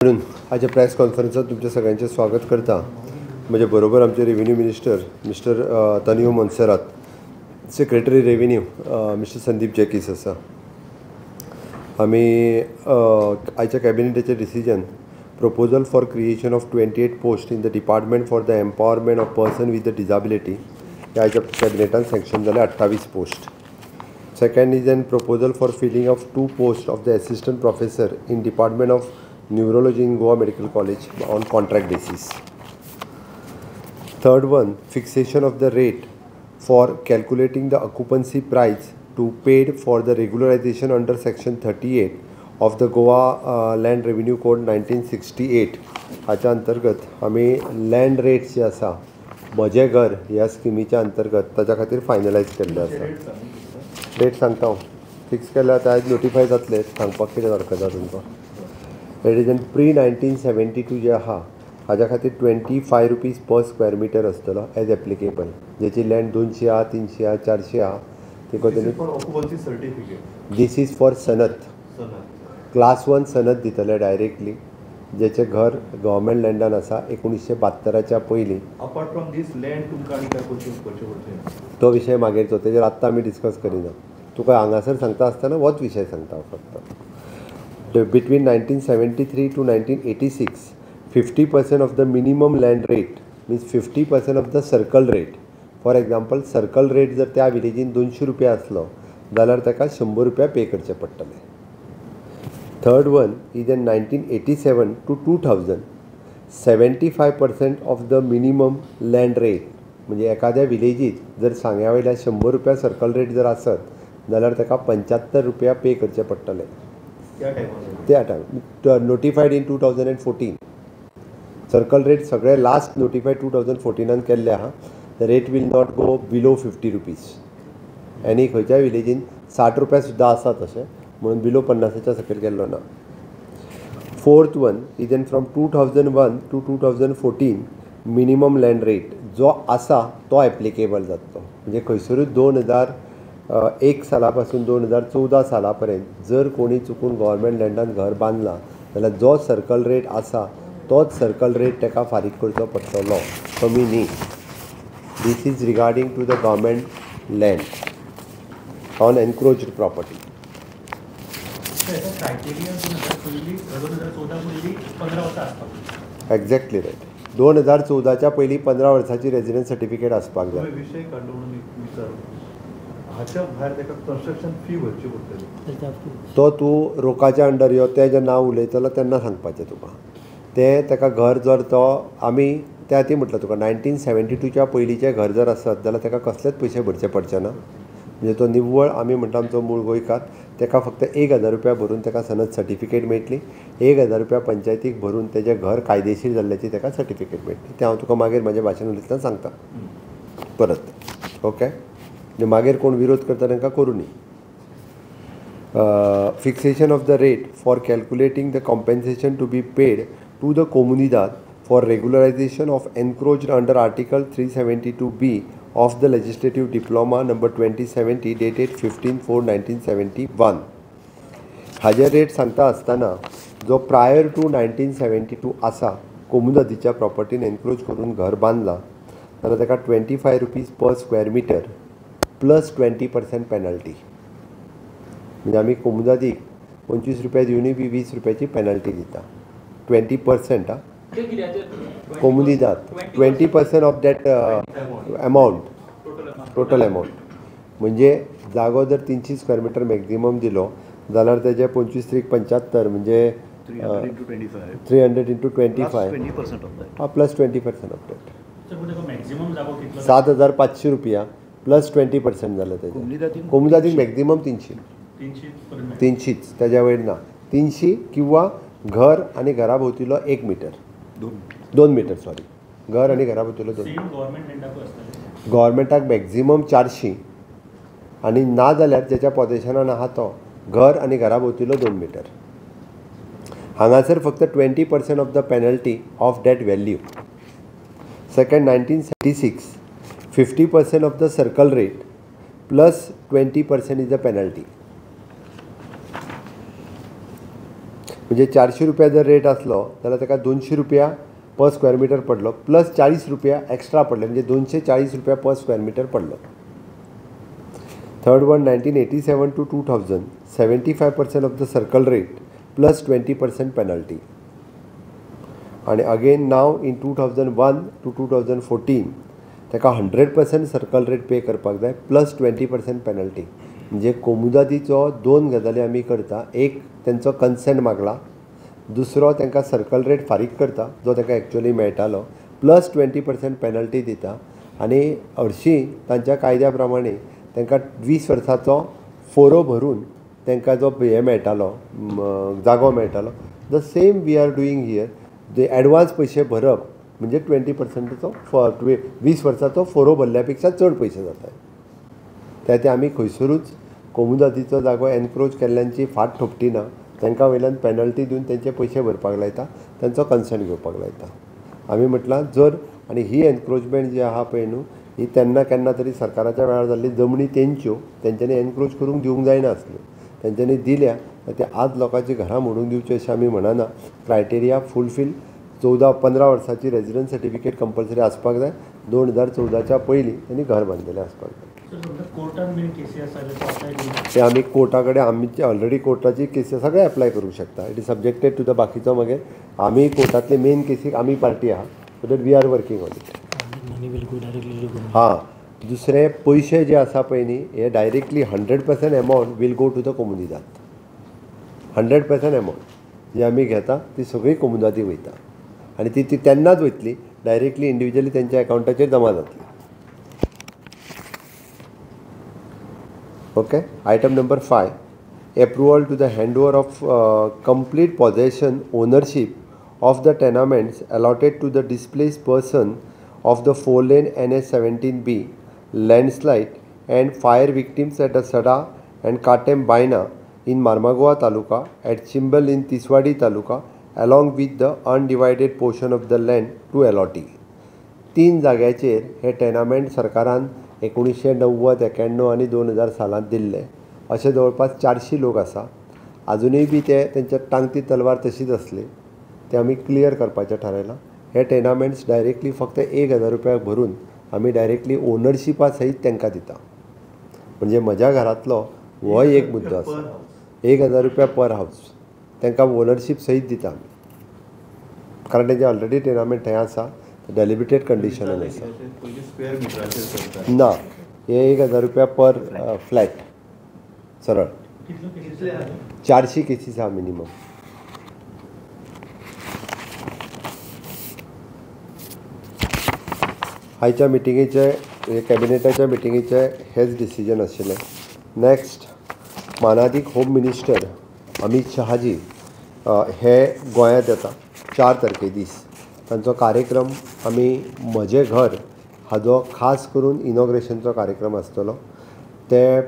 म्हणून आयच्या प्रेस कॉन्फरन्सात तुमच्या सगळ्यांचे स्वागत करता. म्हजे बरोबर आमचे revenue minister mister Tanio Monserrate, secretary revenue mister Sandeep Jacques आसा. आमी आयच्या कॅबिनेटाचें decision proposal for creation of 28 post in the department for the empowerment of person with the disability हे आयच्या कॅबिनेटान सँक्शन जालें 28 post. Second is an proposal for filling of 2 posts of the assistant professor in Department of Neurology in Goa Medical College on contract basis. Third one, fixation of the rate for calculating the occupancy price to paid for the regularization under section 38 of the Goa Land Revenue Code 1968. हाच्या अंतर्गत आमी land rates जे आसा म्हजें घर ह्या स्किमीच्या अंतर्गत ताच्या खातीर फायनलायज केल्ले आसा. रेट सांगता हांव, फिक्स केल्यार आतां आयज नोटिफाय जातले, सांगपाक कितें हरकत आसा तुमकां. It is an pre 1972 जे आहा हाज्या खातीर 25 रुपीज पर स्क्वेअर मिटर आसतलो एज एप्लिकेबल. जेची लँड 200 आहा, 300 आहा, 400 आहा ते this is for सनद, क्लास 1 सनद दितले डायरेक्टली जेचें घर गव्हर्मेंट लँडान आसा 1972च्या पयलीं. अपार्ट फ्रॉम these land तुमकां आनी काय करचें पडटलें तो विशय मागीरचो, तेजेर आत्तां आमी डिस्कस करिना. तुका हांगासर सांगता आसतना होच विशय सांगता हांव फक्त. Between 1973 to 1986 50% of the minimum land rate means 50% of the circle rate. For example circle rate जर त्या विलेजीन 200 रुपया आसलो जाल्यार ताका 100 रुपया पे करचे पडटले. Third one is in 1987 to 2000 75% of the minimum land rate म्हणजे एखाद्या विलेजीत जर सांग्या वयल्या 100 रुपया सर्कल रेट जर आसत जाल्यार ताका 75 रुपया पे करचे पडटले त्या time. Notified in 2014 circle rate सगळे लास्ट नोटिफायड 2014 केल्ले आहा. The rate will not go below 50 rupees. आनी खंयच्याय विलेजीन 60 रुपया सुद्दां आसा तशें म्हणून बिलो 50च्या सकयल गेल्लो ना. Fourth one is an from 2001 to 2014 minimum land rate जो आसा तो एप्लिकेबल जातलो. म्हणजे खंयसरूय 2001 साला पासून 2014 साला पर्यंत जर कोणी चुकून गव्हर्मेंट लँडान घर बांदलां जाल्यार जो सर्कल रेट आसा तोच सर्कल रेट ताका फारीक करचो पडटलो, कमी न्ही. This is regarding to the government land on encroached property. Exactly right. 2014च्या पयलीं 15 वर्सांची रेजिडन्स सर्टिफिकेट आसपाक जाय. विशय काडलो म्हणून विचार हाच्या भायर ताका कन्स्ट्रक्शन फी भरची पडटली. तो तूं रोकाच्या अंडर यो तें जेन्ना हांव उलयतलो तेन्ना सांगपाचें तुका. तें ताका घर जर तो आमी त्या ती म्हटलं तुका 1972च्या पयलींचें घर जर आसत जाल्यार ताका कसलेच पयशे भरचे पडचे ना. म्हणजे तो निव्वळ आमी म्हणटा आमचो मूळ गोंयकार, ताका फक्त 1000 रुपया भरून ताका सनद सर्टिफिकेट मेळटली. 1000 रुपया पंचायतीक भरून तेजें घर कायदेशीर जाल्ल्याची ताका सर्टिफिकेट मेळटली. तें हांव तुका मागीर म्हाजें भाशण उलयतना सांगता परत. ओके, म्हणजे मागीर कोण विरोध करता तांकां करूं न्ही. Fixation of the rate for calculating the compensation to be paid to the Comunidade for regularization of encroached under article 372B of the legislative diploma number 2070 dated 15/4/1971. हाजे रेट सांगता आसतना जो प्रायर टू 1972 आसा कोमुनिदादीच्या प्रॉपर्टीन एनक्रोच करून घर बांदलां जाल्यार ताका 25 rupees per square metre plus 20% penalty. म्हणजे आमी कोमुनिदादीक 25 रुपया दिवनूय बी 20 रुपयाची पेनल्टी दिता. 20% आं Comunidade 20% of that amount, total amount. म्हणजे जागो जर 300 स्क्वेअर मिटर मॅक्झिमम दिलो जाल्यार तेजे 25 त्रीक 75 म्हणजे 300 into 25 plus 20% of that 7500 रुपया प्लस 20% जालें तेजें. कोमुनिदादीक मॅक्झिमम 300, 300च, तेज्या वयर ना. 300 किंवा घर आनी घरा भोंवतीलो 1 मिटर, 2 मिटर सॉरी, घर आनी घरा भोंवतीलो 2. गव्हर्मेंटाक मॅक्झिमम 400 आनी ना जाल्यार जेच्या पोजेशनान आहा तो घर आनी घरा भोंवतीलो 2 मिटर. हांगासर फक्त 20% of the penalty of that value. Second 1976 50% of the circle rate plus 20% is the penalty. म्हणजे 400 रुपया जर रेट आसलो जाल्यार ताका 200 रुपया पर स्क्वेअर मिटर पडलो, प्लस 40 रुपया एक्स्ट्रा पडले, म्हणजे 240 रुपया पर स्क्वेअर मिटर पडलो. Third one 1987 to 2000 75% of the circle rate plus 20% penalty. आणि again now in 2001 to 2014 ताका 100% सर्कल रेट पे करपाक जाय प्लस 20% पेनल्टी. म्हणजे कोमुदादीचो दोन गजाली आमी करता, एक तेंचो कन्सेंट मागला, दुसरो तांकां सर्कल रेट फारीक करता जो तांकां एक्चुअली मेळटालो, प्लस 20% पेनल्टी दिता. आनी हरशीं तांच्या कायद्या प्रमाणे तांकां 20 वर्साचो फोरो भरून तांकां जो हें मेळटालो, जागो मेळटालो, the same we are doing here. J advance पयशे भरप म्हणजे 20%चो 20 वर्साचो फोरो भरल्या पेक्षा चड पयशे जाता. त्या ते आमी खंयसरूच कोमुदादीचो जागो एनक्रोच केल्ल्यांची फाट थोपटिना, तांकां वयल्यान पेनल्टी दिवन तेंचे पयशे भरपाक लायता, तांचो कन्सेंट घेवपाक लायता. आमी म्हटलां जर आनी ही एनक्रोचमेंट जी आहा पळय न्हू, ही तेन्ना केन्ना तरी सरकाराच्या वेळार जाल्ली जमनी तेंच्यो, तेंच्यांनी एनक्रोच करूंक दिवंक जायना आसल्यो, तेंच्यांनी दिल्या ते आज लोकांची घरां मोडूंक दिवची अशें आमी म्हणना. क्रायटेरिया फुलफील 14-15 वर्सांची रेजिडन्स सर्टिफिकेट कंपल्सरी आसपाक जाय, 2014च्या पयलीं तेणी घर बांदिल्लें आसपाक जाय. ते आमी कोर्टा कडेन आमची ऑलरेडी कोर्टाची केसी सगळे एप्लाय करूंक शकता. It is subjected to the बाकीचो मागीर आमी कोर्टांतले मेन केसीक आमी पार्टी आहा, so that we are working on it. हां, दुसरे पयशे जे आसा पळय न्ही, हे directly 100% amount will go to the Comunidade. 100% amount जी आमी घेता ती सगळी कोमुनिदादी वयता आनी ती ती तेन्नाच वयतली, डायरेक्टली इंडिविज्युअली तेंच्या एकावंटाचेर जमा जातली. Okay, item number 5, approval to the hand over of complete possession ownership of the tenements allotted to the displaced person of the 4-lane NH17B landslide and fire victims at Sada and Katem Baina in Marmagoa Taluka, at Chimbel in Tiswadi Taluka, along with the undivided portion of the land to allottee. 3 जाग्याचेर हे tenement सरकारान 1990, 91 आनी 2000 सालांत दिल्ले. अशे जवळपास 400 लोक आसा, आजुनूय बी ते तेंच्या टांगती तलवार तशीच आसली, ते आमी क्लियर करपाचें थारायलां. हे टेनामेंट्स डायरेक्टली फक्त 1000 रुपया भरून आमी डायरेक्टली ओनरशिपा सहीत तांकां दिता. म्हणजे म्हज्या घरांतलो होय एक मुद्दो आसा, 1000 रुपया पर हावस तांकां ओनरशीप सहीत दिता आमी, कारण तेंचे ऑलरेडी टेनामेंट थंय आसा, डेलिबिरेटेड कंडिशनान आसा. ना, हे 1000 रुपया पर फ्लॅट सरळ. 400 केसीस आहा मिनिमम. आयच्या मिटिंगेचे, कॅबिनेटाच्या मिटिंगेचे हेच डिसिजन आशिल्लें. नेक्स्ट, मानादीक होम मिनिस्टर अमीत शहाजी हे गोंयांत येता 4 तारखे दीस. तांचो कार्यक्रम आमी म्हजें घर हाजो खास करून इनॉग्रेशनचो कार्यक्रम आसतलो. ते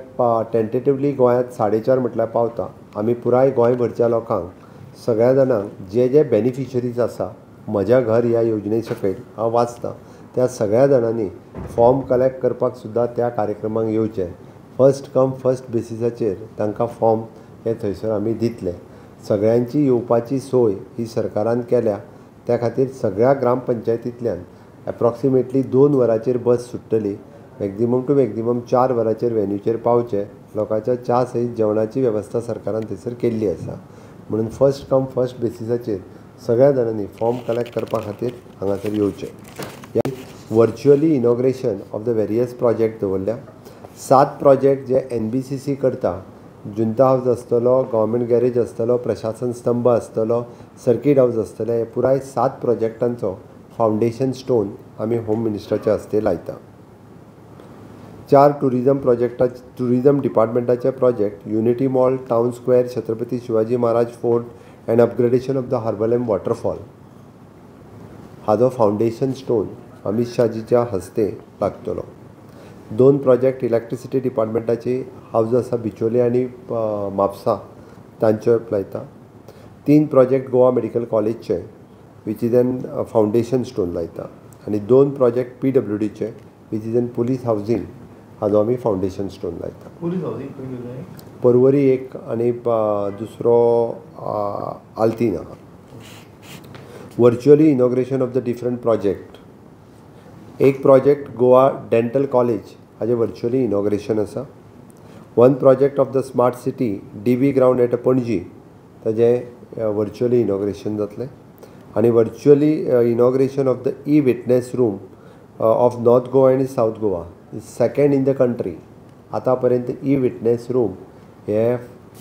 टेंटेटिवली गोंयांत 4:30 म्हटल्यार पावता. आमी पुराय गोंयभरच्या लोकांक सगळ्या जाणांक जे जे बेनिफिशरीज आसा म्हज्या घर ह्या योजने सकयल हांव वाचतां त्या सगळ्या जाणांनी फॉर्म कलेक्ट करपाक सुद्दां त्या कार्यक्रमाक येवचें. फर्स्ट कम फर्स्ट बेसिसाचेर तांकां फॉर्म हे थंयसर आमी दितले. सगळ्यांची येवपाची सोय ही सरकारान केल्या, त्या खातीर सगळ्या ग्रामपंचायतींतल्यान एप्रॉक्सिमेटली 2 वरांचेर बस सुट्टली, मॅक्झिमम टू मॅक्झिमम 4 वरांचेर वेन्यूचेर पावचे. लोकांच्या च्या सयत जेवणाची वेवस्था सरकारान थंयसर केल्ली आसा. म्हणून फर्स्ट कम फर्स्ट बेसिसाचेर सगळ्या जाणांनी फॉर्म कलेक्ट करपा खातीर हांगासर येवचें. Virtually inauguration of the various project दवरल्या. 7 प्रोजेक्ट जे NBCC करता, जुंता हावज आसतलो, गव्हर्मेंट गॅरेज आसतलो, प्रशासन स्तंभ आसतलो, सर्कीट हावज आसतलें, हे पुराय 7 प्रोजेक्टांचो फावंडेशन स्टोन आमी होम मिनिस्टराच्या हस्ते लायता. 4 टुरिजम प्रोजेक्टा, टुरिजम डिपार्टमेंटाचे project Unity Mall, Town Square, Chhatrapati Shivaji Maharaj Fort and upgradation of the Harvalem waterfall हाजो फावंडेशन स्टोन अमीत शाहजीच्या हस्ते लागतलो. 2 प्रोजेक्ट इलेक्ट्रिसिटी डिपार्टमेंटाची हावज आसा बिचोले आनी म्हापसा तांच्यो लायता. 3 प्रोजेक्ट गोवा मेडिकल कॉलेजचे which is an foundation stone लायता आनी 2 प्रोजेक्ट PWDचे which is an police housing हाजो आमी फावंडेशन स्टोन लायता. पुलीस हावजींग खंय गेलें? पर्वरी एक आनी दुसरो आल्तीन आहा. Virtually inauguration of the different project. एक प्रोजेक्ट गोवा डेंटल कॉलेज हाजें वर्च्युअली इनॉग्रेशन आसा. One project of the smart city DB ground at Panaji ताजें वर्च्युअली इनॉग्रेशन जातलें. आनी virtually inauguration of the e witness room of North Goa आनी South Goa is second in the country. आतां पर्यंत E witness room हे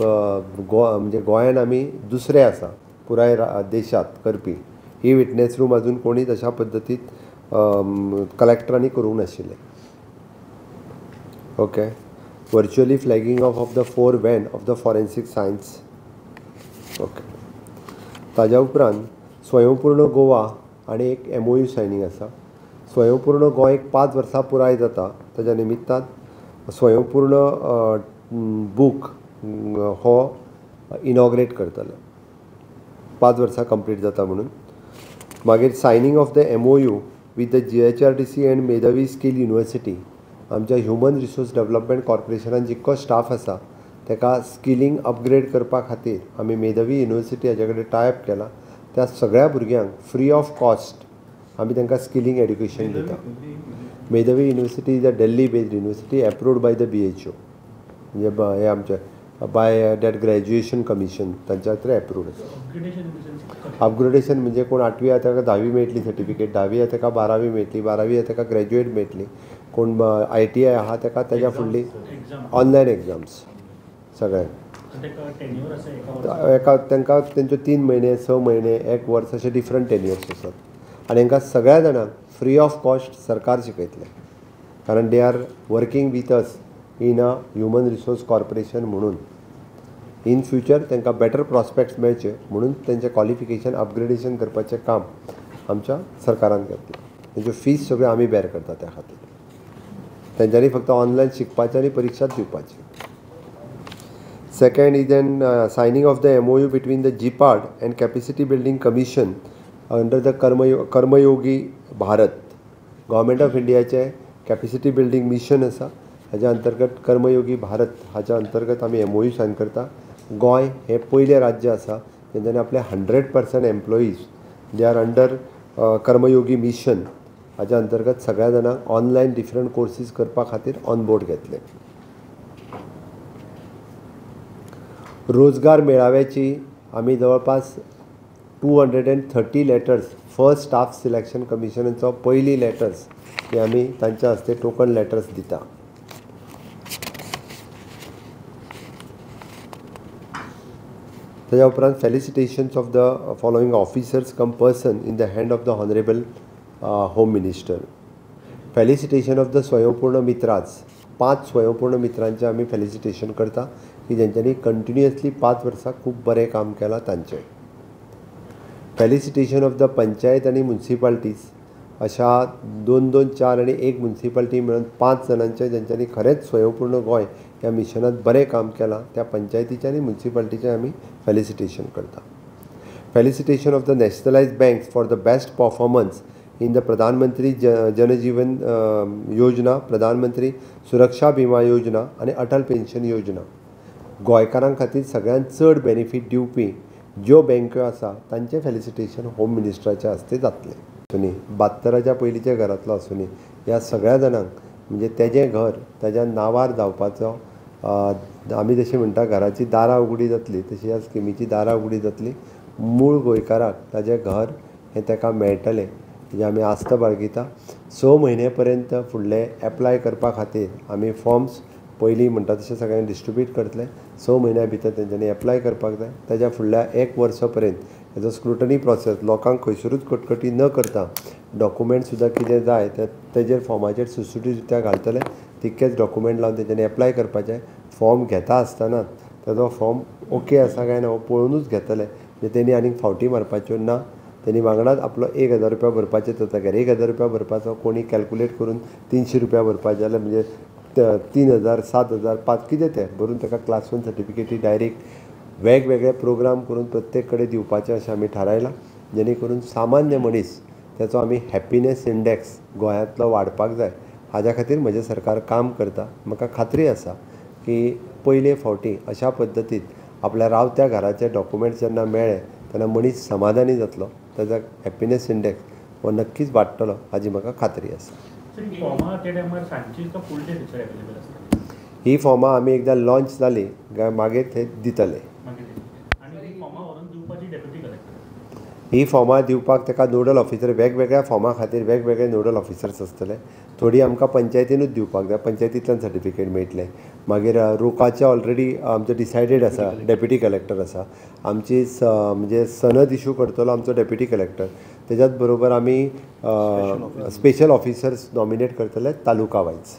गोवा म्हणजे गोंयान आमी दुसरे आसा पुराय देशांत करपी. ई विटनेस रूम अजून कोणीच अशा पद्दतीत कलेक्टरांनी करूंक नाशिल्लें. Okay. Virtually flagging off of the 4 van of the forensic science. Okay. ताज्या उपरांत स्वयंपूर्ण गोवा आनी एक MOU shining आसा. स्वयंपूर्ण गोंय एक 5 वर्सां पुराय जाता ताज्या निमित्तान स्वयंपूर्ण बूक हो इनॉग्रेट करतले 5 वर्सां कंप्लीट जाता म्हणून. मागीर signing of the MOU with the GHRDC and Medhavi skill university. आमच्या ह्युमन रिसोर्स डेवलपमेंट कॉर्पोरेशनान जितको स्टाफ आसा ताका स्किलींग अपग्रेड करपा खातीर आमी मेधावी युनिवर्सिटी हाज्या कडेन टायप केला. त्या सगळ्या भुरग्यांक फ्री ऑफ कॉस्ट आमी तांकां स्किलींग एड्युकेशन दिता. Medhavi university is a Delhi based university approved by the BHO म्हणजे हे आमचे बाय that graduation commission तांच्या खातीर एप्रूव्ड आसा. अपग्रेडेशन म्हणजे कोण 8वी आहा ताका 10वी मेळटली सर्टिफिकेट, 10वी आहा ताका 12वी मेळटली, 12वी आहा ताका ग्रॅज्युएट मेळटली, कोण ITI आहा ताका ताज्या फुडली ऑनलायन एग्जाम्स सगळ्यांक एका तांकां तेंच्यो 3 म्हयने 6 म्हयने 1 वर्स अशे डिफरंट टेन्युअर्स आसात. आनी हांकां सगळ्या जाणांक फ्री ऑफ कॉस्ट सरकार शिकयतलें कारण they are working with us in a human resource corporation म्हणून इन फ्युचर तांकां बेटर प्रॉस्पेक्ट्स मेळचे म्हणून तेंचें क्वॉलिफिकेशन अपग्रेडेशन करपाचें काम आमच्या सरकारान घेतलां. तेंच्यो फीज सगळ्यो आमी बेर करता त्या खातीर. तेंच्यांनी फक्त ऑनलायन शिकपाचें आनी परिक्षा दिवपाची. Second is an signing of the MOU between the GPAD and capacity building commission under the Karmayogi Bharat. Government of इंडियाचें capacity building mission आसा हाज्या अंतर्गत कर्मयोगी भारत हाज्या अंतर्गत आमी MOU sign करता. गोंय हें पयलें राज्य आसा तेंच्यांनी आपले 100% employees they are under Karmayogi mission हाज्या अंतर्गत सगळ्या जाणांक ऑनलायन डिफरंट कोर्सीस करपा खातीर ऑन बोर्ड घेतले. रोजगार मेळाव्याची आमी जवळपास 230 लेटर्स फर्स्ट स्टाफ सिलेक्शन कमिशनाचो पयली लेटर्स ही आमी तांच्या हस्ते टोकन लेटर्स दिता. ताज्या उपरांत felicitations of the following officers cum person in the hand of the honourable home minister. Felicitation of the Swayampurna Mitras. 5 Swayampurna मित्रांचें आमी फेलिसिटेशन करता की जेंच्यांनी कंटिन्युअसली 5 वर्सां खूब बरें काम केलां तांचें. फेलिसिटेशन ऑफ the panchayat आनी मुन्सिपाल्टीज अशा 2, 2, 4 आनी 1 मुन्सिपाल्टी मेळून 5 जाणांचें जेंच्यांनी खरेंच स्वयंपूर्ण गोंय ह्या मिशनांत बरें काम केलां त्या पंचायतीचें आनी मुन्सिपाल्टीचें आमी फेलिसिटेशन करता. Felicitation of the nationalised banks for the best performance in the Pradhan Mantri Janjeevan Yojana, Pradhan Mantri Suraksha Bima Yojana आनी अटल पेन्शन योजना. गोंयकारां खातीर सगळ्यांत चड बेनिफीट दिवपी ज्यो बँक्यो आसा तांचें फेलिसिटेशन होम मिनिस्टराच्या हस्ते जातलें. आसुनी 72च्या पयलींच्या घरांतलो आसुनी ह्या सगळ्या जाणांक म्हणजे तेजें घर ताज्या नांवार जावपाचो आमी जशें म्हणटा घराची दारां उगडी जातली तशी ह्या स्किमीची दारां उगडी जातली. मूळ गोंयकाराक ताजें घर हें ताका मेळटलें हेजी आमी आस्त बाळगिता. 6 म्हयने पर्यंत फुडले एप्लाय करपा खातीर आमी फॉर्म्स पयलीं म्हणटा तशें सगळ्यांक डिस्ट्रिब्यूट करतले. 6 म्हयन्या भितर तेंच्यांनी एप्लाय करपाक जाय. ताज्या फुडल्या 1 वर्सा पर्यंत हेजो स्क्रुटनी प्रोसेस लोकांक खंयसरूच कटकटी न करता डॉक्युमेंट सुद्दां कितें जाय ते तेजेर फॉर्माचेर सुटसुटीत रित्या घालतले. तितकेच डॉक्युमेंट लावन तेंच्यांनी एप्लाय करपाचें. फॉर्म घेता आसतनाच ताजो फॉर्म ओके आसा काय ना हो पळोवनूच घेतले म्हणजे तेणी आनीक फावटी मारपाच्यो ना. तेणी वांगडाच आपलो 1000 रुपया भरपाचे तर जाग्यार 1000 रुपया भरपाचो कोणी कॅल्कुलेट करून 300 रुपया भरपाचे जाल्यार म्हणजे 3000, 7000, 5 कितें तें भरून ताका क्लास 1 सर्टिफिकेटी डायरेक्ट वेगवेगळे प्रोग्राम करून प्रत्येक कडेन दिवपाचें अशें आमी थारायलां जेणे करून सामान्य मनीस ताचो आमी हॅपिनेस इंडेक्स गोंयांतलो वाडपाक जाय हाज्या खातीर म्हजें सरकार काम करता. म्हाका खात्री आसा की पयले फावटी अशा पद्दतीन आपल्या रावत्या घराचे डॉक्युमेंट्स जेन्ना मेळ्ळे तेन्ना मनीस समाधानी जातलो, ताजो हॅपिनेस इंडेक्स हो नक्कीच वाडटलो हाजी म्हाका खात्री आसा. ही फॉर्मां आमी एकदां लॉन्च जाली काय मागीर ते दितले. ही फॉर्मां दिवपाक ताका नोडल ऑफिसर, वेगवेगळ्या फॉर्मा खातीर वेगवेगळे नोडल ऑफिसर्स आसतले. थोडी आमकां पंचायतीनूच दिवपाक जाय, पंचायतींतल्यान सर्टिफिकेट मेळटलें. मागीर रोकाचे ऑलरेडी आमचें डिसायडेड आसा, डेप्युटी कलेक्टर आसा. आमची म्हणजे सनद इशू करतलो आमचो डेप्युटी कलेक्टर. तेज्याच बरोबर आमी स्पेशल ऑफिसर्स नॉमिनेट करतले तालुका वायज.